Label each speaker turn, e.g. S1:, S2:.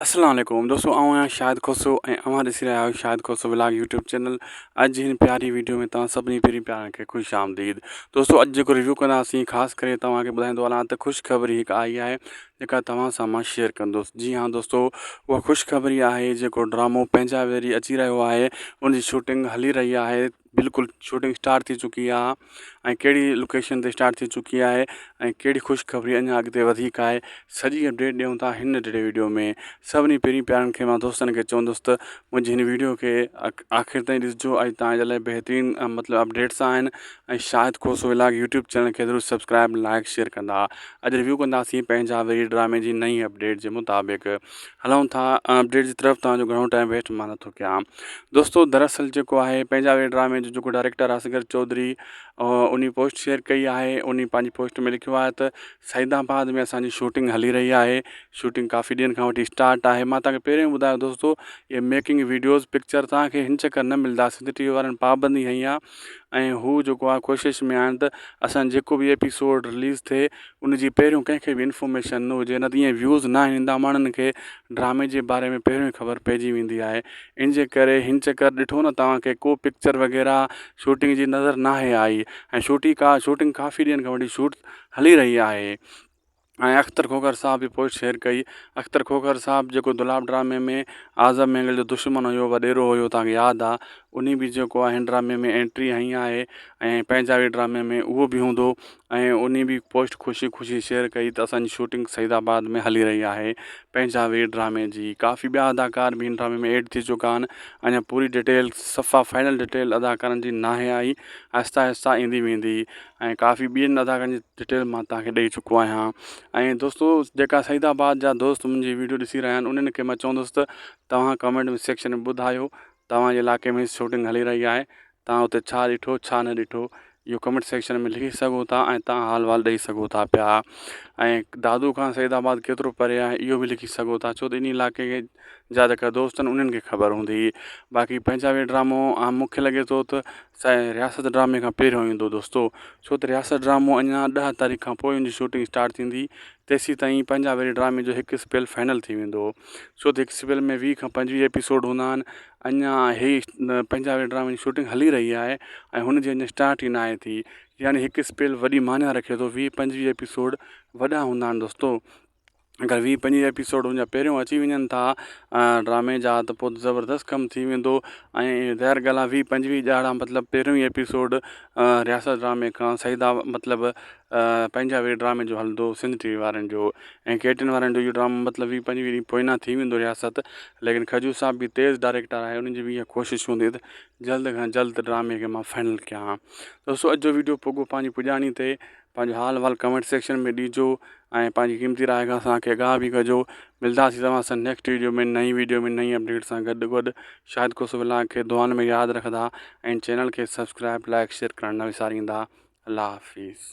S1: السلام عليڪم دوستو آئون آهيان شاهد کوسو ۽ اوهان ڏسي رهيا آهيو Shahid Khoso vlog YouTube channel اڄ هن پياري ويڊيو ۾ توهان سڀني پرين پيارن کي خوش آمديد دوستو اڄ جيڪو ريويو ڪنداسين خاص ڪري توهان کي ٻڌائيندو هلان ته خوشخبري هڪ آئي آهي جيڪا توهان سان مان شيئر ڪندس جي ها دوستو اها خوشخبري آهي جيڪو ڊرامو پنهنجا ويري اچي رهيو آهي ان جي شوٽنگ هلي رهي آهي بلڪل شوٽنگ اسٽارٽ ٿي چڪي آ ۽ ڪهڙي لوڪيشن تي اسٽارٽ ٿي چڪي آهي ۽ ڪهڙي خوشخبري اڃا اڳتي وڌيڪ آهي سڄي اپڊيٽ ڏيون ٿا هن ننڍڙي ويڊيو ۾ سڀني پرين پيارن کي مان دوستن کي چوندس ته منهنجي هن ويڊيو کي آخر تائين ڏسجو ۽ تان جي لاء بهترين مطلب اپڊيٽس آهن ۽ Shahid Khoso vlog YouTube channel کي ضرور سبسڪرائب لائڪ شيئر ڪندا اڄ ريويو ڪنداسين پنهنجا وري ڊرامي جي نئين اپڊيٽ جي مطابق هلون ٿا اپڊيٽ جي طرف توهان جو گهڻو ٽائيم ويسٽ مان نٿو ڪيان دوستو دراصل جيڪو آهي پنهنجا وي ڊرامي جو جيڪو ڊائريڪٽر اصغر چوڌري انهي پوسٽ شيئر ڪئي آهي انهي پنهنجي پوسٽ ۾ لکيو آهي ته سعيد آباد ۾ اسانجي شوٽنگ هلي رهي آهي شوٽنگ ڪافي ڏينهن کان وٺي اسٽارٽ آهي مان توهان کي پهريون ٻڌايو دوستو اهي ميڪنگ ويڊيوز پڪچر توهان کي هن چڪر نه ملندا سنڌ ٽي وي وارن پابندي هنئي آهي ۽ هو جيڪو آهي ڪوشش ۾ آهن ته اسان جيڪو به ايپيسوڊ رليز ٿئي ان جي پهريون ڪنهن کي به انفارميشن نه هجي نه ته ائين ويوز نه ايندا ماڻهن کي ڊرامي جي باري ۾ پهريون ئي خبر پئجي ويندي آهي ان جي ڪري هن چڪر ڏٺو نه توهان کي ڪو پڪچر وغيره شوٽنگ جي نظر ناهي آئي ۽ شوٽي ڪا شوٽنگ ڪافي ڏينهن کان وٺي شوٽ هلي رهي آهي ۽ اختر کوکر صاحب به پوسٽ شيئر ڪئي اختر کوکر صاحب جيڪو دولاب ڊرامي ۾ اعظم مينگل جو دشمن هيو وڏيرو هيو توهان کي ياد آ انهي به جيڪو آهي هن ڊرامي ۾ انٽري هنئي آهي ۽ پنهنجا وي ڊرامي ۾ اهو به هوندو ۽ انهي به پوسٽ خوشي خوشي شيئر ڪئي ته اسان جي شوٽنگ سعيد آباد ۾ هلي رهي آهي پنهنجا وي ڊرامي جي ڪافي ٻيا اداڪار به هن ڊرامي ۾ ايڊ ٿي چڪا آهن اڃا پوري ڊيٽيل صفا فائنل ڊيٽيل اداڪارن جي ناهي آئي آهستي آهستي ايندي ويندي ۽ ڪافي ٻين اداڪارن جي ڊيٽيل مان توهان کي ڏئي چڪو آهيان ۽ دوستو جيڪا سعيد آباد جا دوست منهنجي ويڊيو ڏسي رهيا آهن انهن کي مان چوندس ته توهان ڪمينٽ ۾ سيڪشن ۾ ٻڌايو توهان جي علائقي ۾ شوٽنگ هلي رهي آهي توهان اتي ڇا ڏٺو ڇا نه ڏٺو اهو ڪمينٽ سيڪشن ۾ لکي سگهو ٿا ۽ توهان حال وال ڏئي سگهو ٿا پيا ۽ دادو کان سعيد آباد ڪيترو پري آهي اهو به لکي سگهو ٿا ڇو ته ان علائقي کي جا جيڪا دوست آهن انهن کي خبر هوندي باقي پنهنجا وي ڊرامو مون کي لڳي ٿو ته رياست ڊرامي کان پهريون ايندو دوستو ڇو ته رياست ڊرامو اڃا 10 تاريخ کان پوء ان جي شوٽنگ اسٽارٽ ٿيندي تيسين تائين پنهنجا ويري ڊرامي جو هڪ اسپيل فائنل ٿي ويندو ڇو ته هڪ اسپيل ۾ 20 کان 25 ايپيسوڊ هوندا آهن اڃا هي پنهنجا ويري ڊرامي جي شوٽنگ هلي رهي آهي ۽ هن جي اڃا اسٽارٽ ئي ناهي ٿي يعني هڪ اسپيل وڏي معنيٰ رکي ٿو 20 25 ايپيسوڊ وڏا هوندا آهن دوستو اگر 20 25 ايپيسوڊ ان جا پهريون اچي وڃن ٿا ڊرامي جا ته پوء زبردست ڪم ٿي ويندو ۽ ظاهر ڳالهه آهي 20 25 ڏهاڙا مطلب پهريون ئي ايپيسوڊ رياست ڊرامي کان سعيد مطلب پنهنجا وي ڊرامي جو هلندو سنڌ ٽي وي وارن جو ۽ ڪي ٽي اين وارن جو اهو ڊرامو مطلب 20 25 ڏينهن پوئنا ٿي ويندو رياست ليڪن کجو صاحب به تيز ڊائريڪٽر آهي ان جي به اها ڪوشش هوندي ته جلد کان جلد ڊرامي کي مان فائنل ڪيان دوستو اڄ جو ويڊيو پڳو پنهنجي پڄاڻي تي پنهنجو حال احوال ڪمينٽ سيڪشن ۾ ڏجو ۽ پنهنجي قيمتي راء کان اسان کي آگاهه به ڪجو ملداسين توهان سان نيڪسٽ ويڊيو ۾ نئين ويڊيو ۾ نئين اپڊيٽ سان گڏ گڏ شاهد کوسو ولاگ کي دعائن ۾ ياد رکندا ۽ چينل کي سبسڪرائب لائڪ شيئر ڪرڻ نه وساريندا الله حافظ.